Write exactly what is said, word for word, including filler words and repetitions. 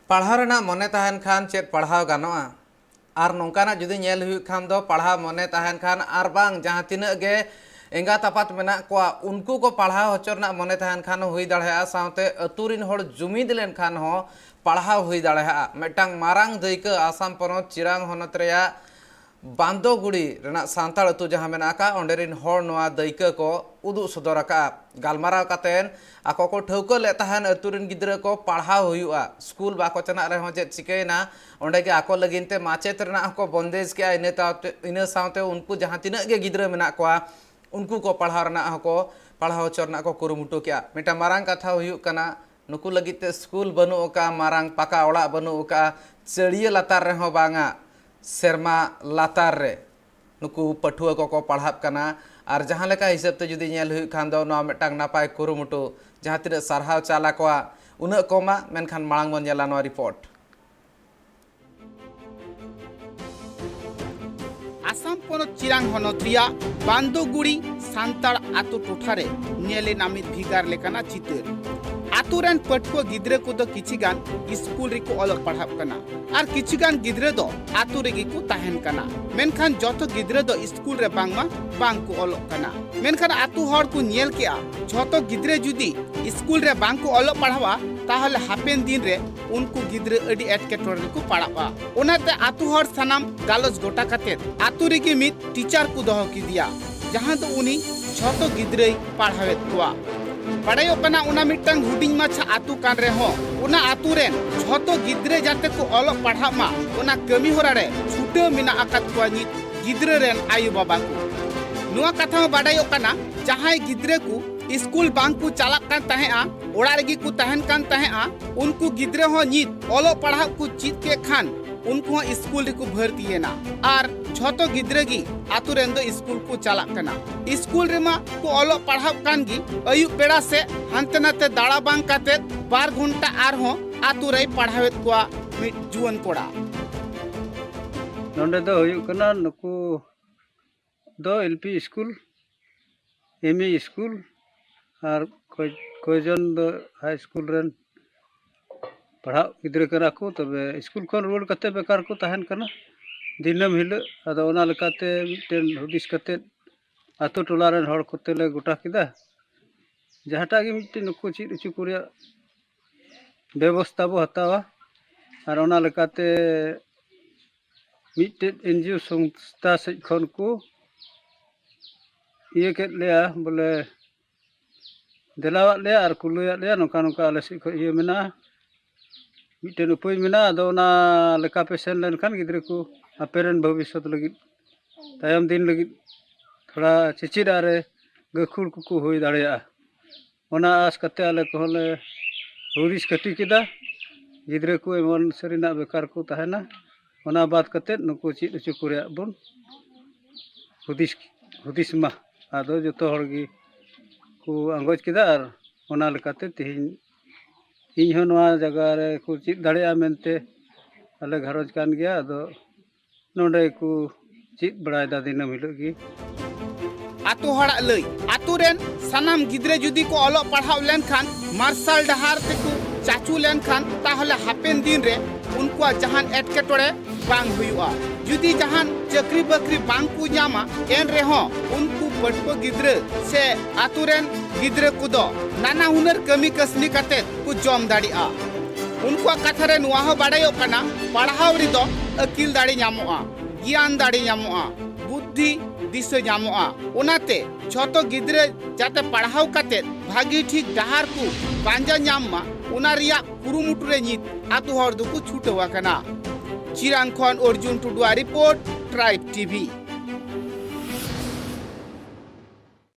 ᱯᱟᱲᱦᱟᱣ ᱨᱮᱱᱟᱜ ᱢᱚᱱᱮ ᱛᱟᱦᱮᱱ ᱠᱷᱟᱱ ᱪᱮᱫ ᱯᱟᱲᱦᱟᱣ ᱜᱟᱱᱚᱜᱼᱟ? ᱟᱨ ᱱᱚᱝᱠᱟᱱᱟᱜ ᱡᱩᱫᱤ ᱧᱮᱞ ᱦᱩᱭᱩᱜ ᱠᱷᱟᱱ ᱫᱚ, ᱯᱟᱲᱦᱟᱣ ᱢᱚᱱᱮ ᱛᱟᱦᱮᱱ ᱠᱷᱟᱱ ᱟᱨ ᱵᱟᱝ ᱡᱟᱦᱟᱸ ᱛᱤᱱᱟᱹᱜ ᱜᱮ ᱮᱸᱜᱟᱛ ᱟᱯᱟᱛ ᱢᱮᱱᱟᱜ ᱠᱚᱣᱟ, ᱩᱱᱠᱩ ᱠᱚ ᱯᱟᱲᱦᱟᱣ ᱦᱚᱪᱚ ᱨᱮᱱᱟᱜ ᱢᱚᱱᱮ ᱛᱟᱦᱮᱱ ᱠᱷᱟᱱ ᱦᱚᱸ ᱦᱩᱭ ᱫᱟᱲᱮᱭᱟᱜᱼᱟ, ᱥᱟᱶᱛᱮ ᱟᱹᱛᱩ ᱨᱤᱱ ᱦᱚᱲ ᱡᱩᱢᱤᱫ ᱞᱮᱱᱠᱷᱟᱱ ᱦᱚᱸ ᱯᱟᱲᱦᱟᱣ ᱦᱩᱭ ᱫᱟᱲᱮᱭᱟᱜᱼᱟ᱾ ᱢᱤᱫᱴᱟᱝ ᱢᱟᱨᱟᱝ ᱫᱟᱹᱭᱠᱟᱹ ᱟᱥᱟᱢ ᱯᱚᱱᱚᱛ ᱪᱤᱨᱟᱝ ᱦᱚᱱᱚᱛ ᱨᱮᱭᱟᱜ ᱵᱟᱱᱫᱚᱜᱩᱲᱤ ᱨᱮᱱᱟᱜ ᱥᱟᱱᱛᱟᱲ ᱟᱹᱛᱩ ᱡᱟᱦᱟᱸ ᱢᱮᱱᱟᱜ ᱟᱠᱟᱫ, ᱚᱸᱰᱮ ᱨᱤᱱ ᱦᱚᱲ ᱱᱚᱣᱟ ᱫᱟᱹᱭᱠᱟᱹ ᱠᱚ ᱩᱫᱩᱜ ᱥᱚᱫᱚᱨ ᱟᱠᱟᱫᱼᱟ᱾ ᱜᱟᱞᱢᱟᱨᱟᱣ ᱠᱟᱛᱮᱱ ᱟᱠᱚ ᱠᱚ ᱴᱷᱟᱹᱣᱠᱟᱹ ᱞᱮᱫ ᱛᱟᱦᱮᱱ, ᱟᱹᱛᱩ ᱨᱤᱱ ᱜᱤᱫᱽᱨᱟᱹ ᱠᱚ ᱯᱟᱲᱦᱟᱣ ᱦᱩᱭᱩᱜᱼᱟ, ᱥᱠᱩᱞ ᱵᱟᱠᱚ ᱪᱟᱞᱟᱜ ᱨᱮᱦᱚᱸ ᱪᱮᱫ ᱪᱤᱠᱟᱹᱭᱮᱱᱟ, ᱚᱸᱰᱮ ᱜᱮ ᱟᱠᱚ ᱞᱟᱹᱜᱤᱫ ᱛᱮ ᱢᱟᱪᱮᱫ ᱨᱮᱱᱟᱜ ᱦᱚᱸᱠᱚ ᱵᱚᱱᱫᱮᱡᱽ ᱠᱮᱫᱼᱟ᱾ ᱤᱱᱟᱹ ᱛᱟᱣᱛᱮ, ᱤᱱᱟᱹ ᱥᱟᱶᱛᱮ ᱩᱱᱠᱩ ᱡᱟᱦᱟᱸ ᱛᱤᱱᱟᱹᱜ ᱜᱮ ᱜᱤᱫᱽᱨᱟᱹ ᱢᱮᱱᱟᱜ ᱠᱚᱣᱟ, ᱩᱱᱠᱩ ᱠᱚ ᱯᱟᱲᱦᱟᱣ ᱨᱮᱱᱟᱜ ᱦᱚᱸᱠᱚ, ᱯᱟᱲᱦᱟᱣ ᱦᱚᱪᱚ ᱨᱮᱱᱟᱜ ᱠᱚ ᱠᱩᱨᱩᱢᱩᱴᱩ ᱠᱮᱫᱼᱟ᱾ ᱢᱤᱫᱴᱟᱝ ᱢᱟᱨᱟᱝ ᱠᱟᱛᱷᱟ ᱦᱩᱭᱩᱜ ᱠᱟᱱᱟ, ᱱᱩᱠᱩ ᱞᱟᱹᱜᱤᱫ ᱛᱮ ᱥᱠᱩᱞ ᱵᱟᱹᱱᱩᱜ ᱟᱠᱟᱫᱼᱟ, ᱢᱟᱨᱟᱝ ᱯᱟᱠᱟ ᱚᱲᱟᱜ ᱵᱟᱹᱱᱩᱜ ᱟᱠᱟᱫᱼᱟ, ᱪᱟᱹᱲᱭᱟᱹ ᱞᱟᱛᱟᱨ ᱨᱮᱦᱚᱸ ᱵᱟᱝᱟ, ᱥᱮᱨᱢᱟ ᱞᱟᱛᱟᱨ ᱨᱮ ᱱᱩᱠᱩ ᱯᱟᱹᱴᱷᱩᱣᱟᱹ ᱠᱚᱠᱚ ᱯᱟᱲᱦᱟᱜ ᱠᱟᱱᱟ᱾ ᱟᱨ ᱡᱟᱦᱟᱸ ᱞᱮᱠᱟ ᱦᱤᱥᱟᱹᱵ ᱛᱮ ᱡᱩᱫᱤ ᱧᱮᱞ ᱦᱩᱭᱩᱜ ᱠᱷᱟᱱ ᱫᱚ, ᱱᱚᱣᱟ ᱢᱤᱫᱴᱟᱝ ᱱᱟᱯᱟᱭ ᱠᱩᱨᱩᱢᱩᱴᱩ, ᱡᱟᱦᱟᱸ ᱛᱤᱱᱟᱹᱜ ᱥᱟᱨᱦᱟᱣ ᱪᱟᱞ ᱟᱠᱚᱣᱟ ᱩᱱᱟᱹᱜ ᱠᱚᱢᱟ᱾ ᱢᱮᱱᱠᱷᱟᱱ ᱢᱟᱲᱟᱝ ᱵᱚᱱ ᱧᱮᱞᱟ ᱱᱚᱣᱟ ᱨᱤᱯᱳᱨᱴ᱾ ᱟᱥᱟᱢ ᱯᱚᱱᱚᱛ ᱪᱤᱨᱟᱝ ᱦᱚᱱᱚᱛ ᱨᱮᱭᱟᱜ ᱵᱟᱱᱫᱚᱜᱩᱲᱤ ᱥᱟᱱᱛᱟᱲ ᱟᱛᱳ ᱴᱚᱴᱷᱟ ᱨᱮ ᱧᱮᱞ ᱮᱱᱟ ᱢᱤᱫ ᱵᱷᱮᱜᱟᱨ ᱞᱮᱠᱟᱱᱟᱜ ᱪᱤᱛᱟᱹᱨ᱾ ᱟᱛᱳ ᱨᱮᱱ ᱯᱟᱹᱴᱷᱩᱣᱟᱹ ᱜᱤᱫᱽᱨᱟᱹ ᱠᱚᱫᱚ ᱠᱤᱪᱷᱤ ᱜᱟᱱ ᱥᱠᱩᱞ ᱨᱮᱠᱚ ᱚᱞᱚᱜ ᱯᱟᱲᱦᱟᱜ ᱠᱟᱱᱟ ᱟᱨ ᱠᱤᱪᱷᱩ ᱜᱟᱱ ᱜᱤᱫᱽᱨᱟᱹ ᱫᱚ ᱟᱛᱳ ᱨᱮᱜᱮ ᱠᱚ ᱛᱟᱦᱮᱱ ᱠᱟᱱᱟ᱾ ᱢᱮᱱᱠᱷᱟᱱ ᱡᱚᱛᱚ ᱜᱤᱫᱽᱨᱟᱹ ᱫᱚ ᱥᱠᱩᱞ ᱨᱮ ᱵᱟᱝᱢᱟ ᱵᱟᱝ ᱠᱚ ᱚᱞᱚᱜ ᱠᱟᱱᱟ᱾ ᱢᱮᱱᱠᱷᱟᱱ ᱟᱛᱳ ᱦᱚᱲ ᱠᱚ ᱧᱮᱞ ᱠᱮᱜᱼᱟ, ᱡᱷᱚᱛᱚ ᱜᱤᱫᱽᱨᱟᱹ ᱡᱩᱫᱤ ᱥᱠᱩᱞ ᱨᱮ ᱵᱟᱝ ᱠᱚ ᱚᱞᱚᱜ ᱯᱟᱲᱦᱟᱣᱟ, ᱛᱟᱦᱚᱞᱮ ᱦᱟᱯᱮᱱ ᱫᱤᱱ ᱨᱮ ᱩᱱᱠᱩ ᱜᱤᱫᱽᱨᱟᱹ ᱟᱹᱰᱤ ᱮᱴᱠᱮᱴᱚᱬᱮ ᱨᱮᱠᱚ ᱯᱟᱲᱟᱜᱼᱟ᱾ ᱚᱱᱟᱛᱮ ᱟᱛᱳ ᱦᱚᱲ ᱥᱟᱱᱟᱢ ᱜᱟᱞᱚᱪ ᱜᱚᱴᱟ ᱠᱟᱛᱮ ᱟᱛᱳ ᱨᱮᱜᱮ ᱢᱤᱫ ᱴᱤᱪᱟᱨ ᱠᱚ ᱫᱚᱦᱚ ᱠᱮᱫᱮᱭᱟ, ᱡᱟᱦᱟᱸ ᱫᱚ ᱩᱱᱤ ᱡᱷᱚᱛᱚ ᱜᱤᱫᱽᱨᱟᱹᱭ ᱯᱟᱲᱦᱟᱣᱮᱫ ᱠᱚᱣᱟ᱾ ᱵᱟᱰᱟᱭᱚᱜ ᱠᱟᱱᱟ, ᱚᱱᱟ ᱢᱤᱫᱴᱟᱝ ᱦᱩᱰᱤᱧ ᱢᱟᱪᱷᱟ ᱟᱛᱳ ᱠᱟᱱ ᱨᱮᱦᱚᱸ, ᱚᱱᱟ ᱟᱛᱳ ᱨᱮᱱ ᱡᱷᱚᱛᱚ ᱜᱤᱫᱽᱨᱟᱹ ᱡᱟᱛᱮ ᱠᱚ ᱚᱞᱚᱜ ᱯᱟᱲᱦᱟᱜ ᱢᱟ, ᱚᱱᱟ ᱠᱟᱹᱢᱤ ᱦᱚᱨᱟ ᱨᱮ ᱪᱷᱩᱴᱟᱹᱣ ᱢᱮᱱᱟᱜ ᱟᱠᱟᱫ ᱠᱚᱣᱟ ᱱᱤᱛ ᱜᱤᱫᱽᱨᱟᱹ ᱨᱮᱱ ᱟᱭᱳ ᱵᱟᱵᱟ ᱠᱚ᱾ ᱱᱚᱣᱟ ᱠᱟᱛᱷᱟ ᱦᱚᱸ ᱵᱟᱰᱟᱭᱚᱜ ᱠᱟᱱᱟ, ᱡᱟᱦᱟᱸᱭ ᱜᱤᱫᱽᱨᱟᱹ ᱠᱚ ᱥᱠᱩᱞ ᱵᱟᱝ ᱠᱚ ᱪᱟᱞᱟᱜ ᱠᱟᱱ ᱛᱟᱦᱮᱸᱜᱼᱟ, ᱚᱲᱟᱜ ᱨᱮᱜᱮ ᱠᱚ ᱛᱟᱦᱮᱱ ᱠᱟᱱ ᱛᱟᱦᱮᱸᱜᱼᱟ, ᱩᱱᱠᱩ ᱜᱤᱫᱽᱨᱟᱹ ᱦᱚᱸ ᱱᱤᱛ ᱚᱞᱚᱜ ᱯᱟᱲᱦᱟᱜ ᱠᱚ ᱪᱮᱫ ᱠᱮᱫ ᱠᱷᱟᱱ, ᱩᱱᱠᱩ ᱦᱚᱸ ᱥᱠᱩᱞ ᱨᱮᱠᱚ ᱵᱷᱚᱨᱛᱤᱭᱮᱱᱟ᱾ ᱟᱨ ᱡᱷᱚᱛᱚ ᱜᱤᱫᱽᱨᱟᱹ ᱜᱮ ᱟᱛᱳ ᱨᱮᱱ ᱫᱚ ᱥᱠᱩᱞ ᱠᱚ ᱪᱟᱞᱟᱜ ᱠᱟᱱᱟ᱾ ᱥᱠᱩᱞ ᱨᱮᱢᱟ ᱠᱚ ᱚᱞᱚᱜ ᱯᱟᱲᱦᱟᱜ ᱠᱟᱱ ᱜᱮ, ᱟᱹᱭᱩᱵ ᱵᱮᱲᱟ ᱥᱮᱫ ᱦᱟᱱᱛᱮ ᱱᱟᱛᱮ ᱫᱟᱬᱟ ᱵᱟᱝ ᱠᱟᱛᱮ ᱵᱟᱨ ᱜᱷᱚᱱᱴᱟ ᱟᱨᱦᱚᱸ ᱟᱛᱳ ᱨᱮᱭ ᱯᱟᱲᱦᱟᱣᱮᱫ ᱠᱚᱣᱟ ᱢᱤᱫ ᱡᱩᱣᱟᱹᱱ ᱠᱚᱲᱟ᱾ ᱱᱚᱰᱮ ᱫᱚ ᱦᱩᱭᱩᱜ ᱠᱟᱱᱟ, ᱱᱩᱠᱩ ᱫᱚ L P school, M E school, ᱟᱨ ᱠᱚᱭ-, ᱠᱚᱭᱡᱚᱱ ᱫᱚ ᱦᱟᱭ ᱥᱠᱩᱞ ᱨᱮᱱ ᱯᱟᱲᱦᱟᱜ ᱜᱤᱫᱽᱨᱟᱹ ᱠᱟᱱᱟ ᱠᱚ, ᱛᱚᱵᱮ ᱥᱠᱩᱞ ᱠᱷᱚᱱ ᱨᱩᱣᱟᱹᱲ ᱠᱟᱛᱮ ᱵᱮᱠᱟᱨ ᱠᱚ ᱛᱟᱦᱮᱱ ᱠᱟᱱᱟ ᱫᱤᱱᱟᱹᱢ ᱦᱤᱞᱳᱜ᱾ ᱟᱫᱚ ᱚᱱᱟ ᱞᱮᱠᱟᱛᱮ ᱢᱤᱫᱴᱮᱱ ᱦᱩᱫᱤᱥ ᱠᱟᱛᱮ ᱟᱛᱳ ᱴᱚᱞᱟ ᱨᱮᱱ ᱦᱚᱲ ᱠᱚᱛᱮ ᱞᱮ ᱜᱚᱴᱟ ᱠᱮᱫᱟ, ᱡᱟᱦᱟᱸᱴᱟᱜ ᱜᱮ ᱢᱤᱫᱴᱮᱱ ᱱᱩᱠᱩ ᱪᱮᱫ ᱦᱚᱪᱚ ᱠᱚ ᱨᱮᱭᱟᱜ ᱵᱮᱵᱚᱥᱛᱷᱟ ᱵᱚ ᱦᱟᱛᱟᱣᱟ᱾ ᱟᱨ ᱚᱱᱟ ᱞᱮᱠᱟᱛᱮ ᱢᱤᱫᱴᱮᱱ ᱮᱱᱡᱤᱭᱳ ᱥᱚᱝᱥᱛᱷᱟ ᱥᱮᱫ ᱠᱷᱚᱱ ᱠᱚ ᱤᱭᱟᱹ ᱠᱮᱫ ᱞᱮᱭᱟ, ᱵᱚᱞᱮ ᱫᱮᱞᱟᱣᱟᱫ ᱞᱮᱭᱟ ᱟᱨ ᱠᱚ ᱞᱟᱹᱭᱟᱫ ᱞᱮᱭᱟ, ᱱᱚᱝᱠᱟ ᱱᱚᱝᱠᱟ ᱟᱞᱮ ᱥᱮᱫ ᱠᱷᱚᱱ ᱤᱭᱟᱹ ᱢᱮᱱᱟᱜᱼᱟ, ᱢᱤᱫᱴᱮᱱ ᱩᱯᱟᱹᱭ ᱢᱮᱱᱟᱜᱼᱟ᱾ ᱟᱫᱚ ᱚᱱᱟ ᱞᱮᱠᱟ ᱯᱮ ᱥᱮᱱ ᱞᱮᱱᱠᱷᱟᱱ ᱜᱤᱫᱽᱨᱟᱹ ᱠᱚ ᱟᱯᱮ ᱨᱮᱱ ᱵᱷᱚᱵᱤᱥᱥᱚᱛ ᱞᱟᱹᱜᱤᱫ, ᱛᱟᱭᱚᱢ ᱫᱤᱱ ᱞᱟᱹᱜᱤᱫ ᱛᱷᱚᱲᱟ ᱪᱮᱪᱮᱫ ᱟᱨ ᱨᱮ ᱜᱟᱹᱠᱷᱩᱲ ᱠᱚᱠᱚ ᱦᱩᱭ ᱫᱟᱲᱮᱭᱟᱜᱼᱟ᱾ ᱚᱱᱟ ᱟᱸᱥ ᱠᱟᱛᱮ ᱟᱞᱮ ᱠᱚᱦᱚᱸ ᱞᱮ ᱦᱩᱫᱤᱥ ᱠᱟᱹᱴᱤ ᱠᱮᱫᱟ, ᱜᱤᱫᱽᱨᱟᱹ ᱠᱚ ᱮᱢᱚᱱ ᱥᱟᱹᱨᱤᱱᱟᱜ ᱵᱮᱠᱟᱨ ᱠᱚ ᱛᱟᱦᱮᱱᱟ᱾ ᱚᱱᱟ ᱵᱟᱫ ᱠᱟᱛᱮ ᱱᱩᱠᱩ ᱪᱮᱫ ᱦᱚᱪᱚ ᱠᱚ ᱨᱮᱭᱟᱜ ᱵᱚᱱ ᱦᱩᱫᱤᱥ, ᱦᱩᱫᱤᱥ ᱢᱟ᱾ ᱟᱫᱚ ᱡᱚᱛᱚ ᱦᱚᱲ ᱜᱮ ᱠᱚ ᱟᱸᱜᱚᱪ ᱠᱮᱫᱟ ᱟᱨ ᱚᱱᱟ ᱞᱮᱠᱟᱛᱮ ᱛᱮᱦᱮᱧ ᱤᱧ ᱦᱚᱸ ᱱᱚᱣᱟ ᱡᱟᱭᱜᱟ ᱨᱮ ᱠᱚ ᱪᱮᱫ ᱫᱟᱲᱮᱭᱟᱜᱼᱟ ᱢᱮᱱᱛᱮ ᱟᱞᱮ ᱜᱷᱟᱨᱚᱸᱡᱽ ᱠᱟᱱ ᱜᱮᱭᱟ᱾ ᱟᱫᱚ ᱱᱚᱰᱮ ᱠᱚ ᱪᱮᱫ ᱵᱟᱲᱟᱭᱮᱫᱟ ᱫᱤᱱᱟᱹᱢ ᱦᱤᱞᱳᱜ ᱜᱮ᱾ ᱟᱛᱳ ᱦᱚᱲᱟᱜ ᱞᱟᱹᱭ, ᱟᱛᱳ ᱨᱮᱱ ᱥᱟᱱᱟᱢ ᱜᱤᱫᱽᱨᱟᱹ ᱡᱩᱫᱤ ᱠᱚ ᱚᱞᱚᱜ ᱯᱟᱲᱦᱟᱣ ᱞᱮᱱᱠᱷᱟᱱ, ᱢᱟᱨᱥᱟᱞ ᱰᱟᱦᱟᱨ ᱛᱮᱠᱚ ᱪᱟᱪᱩ ᱞᱮᱱᱠᱷᱟᱱ, ᱛᱟᱦᱚᱞᱮ ᱦᱟᱯᱮᱱ ᱫᱤᱱ ᱨᱮ ᱩᱱᱠᱩᱣᱟᱜ ᱡᱟᱦᱟᱱ ᱮᱴᱠᱮᱴᱚᱬᱮ ᱵᱟᱝ ᱦᱩᱭᱩᱜᱼᱟ᱾ ᱡᱩᱫᱤ ᱡᱟᱦᱟᱱ ᱪᱟᱹᱠᱨᱤ ᱵᱟᱹᱠᱨᱤ ᱵᱟᱝ ᱠᱚ ᱧᱟᱢᱟ, ᱮᱱ ᱨᱮᱦᱚᱸ ᱩᱱᱠᱩ ᱯᱟᱹᱴᱷᱩᱣᱟᱹ ᱜᱤᱫᱽᱨᱟᱹ ᱥᱮ ᱟᱛᱳ ᱨᱮᱱ ᱜᱤᱫᱽᱨᱟᱹ ᱠᱚᱫᱚ ᱱᱟᱱᱟ ᱦᱩᱱᱟᱹᱨ ᱠᱟᱹᱢᱤ ᱠᱟᱹᱥᱱᱤ ᱠᱟᱛᱮ ᱠᱚ ᱡᱚᱢ ᱫᱟᱲᱮᱭᱟᱜᱼᱟ᱾ ᱩᱱᱠᱩᱣᱟᱜ ᱠᱟᱛᱷᱟ ᱨᱮ ᱱᱚᱣᱟ ᱦᱚᱸ ᱵᱟᱲᱟᱭᱚᱜ ᱠᱟᱱᱟ, ᱯᱟᱲᱦᱟᱣ ᱨᱮᱫᱚ ᱟᱹᱠᱤᱞ ᱫᱟᱲᱮ ᱧᱟᱢᱚᱜᱼᱟ, ᱜᱮᱭᱟᱱ ᱫᱟᱲᱮ ᱧᱟᱢᱚᱜᱼᱟ, ᱵᱩᱫᱽᱫᱷᱤ ᱫᱤᱥᱟᱹ ᱧᱟᱢᱚᱜᱼᱟ᱾ ᱚᱱᱟᱛᱮ ᱡᱷᱚᱛᱚ ᱜᱤᱫᱽᱨᱟᱹ ᱡᱟᱛᱮ ᱯᱟᱲᱦᱟᱣ ᱠᱟᱛᱮ ᱵᱷᱟᱹᱜᱤ ᱴᱷᱤᱠ ᱰᱟᱦᱟᱨ ᱠᱚ ᱯᱟᱸᱡᱟ ᱧᱟᱢ ᱢᱟ, ᱚᱱᱟ ᱨᱮᱭᱟᱜ ᱠᱩᱨᱩᱢᱩᱴᱩ ᱨᱮ ᱱᱤᱛ ᱟᱛᱳ ᱦᱚᱲ ᱫᱚᱠᱚ ᱪᱷᱩᱴᱟᱹᱣ ᱟᱠᱟᱱᱟ᱾ ᱪᱤᱨᱟᱝ ᱠᱷᱚᱱ ᱚᱨᱡᱩᱱ ᱴᱩᱰᱩᱣᱟᱜ ᱨᱤᱯᱳᱨᱴ, ᱴᱨᱟᱭᱤᱵᱽ ᱴᱤᱵᱷᱤ᱾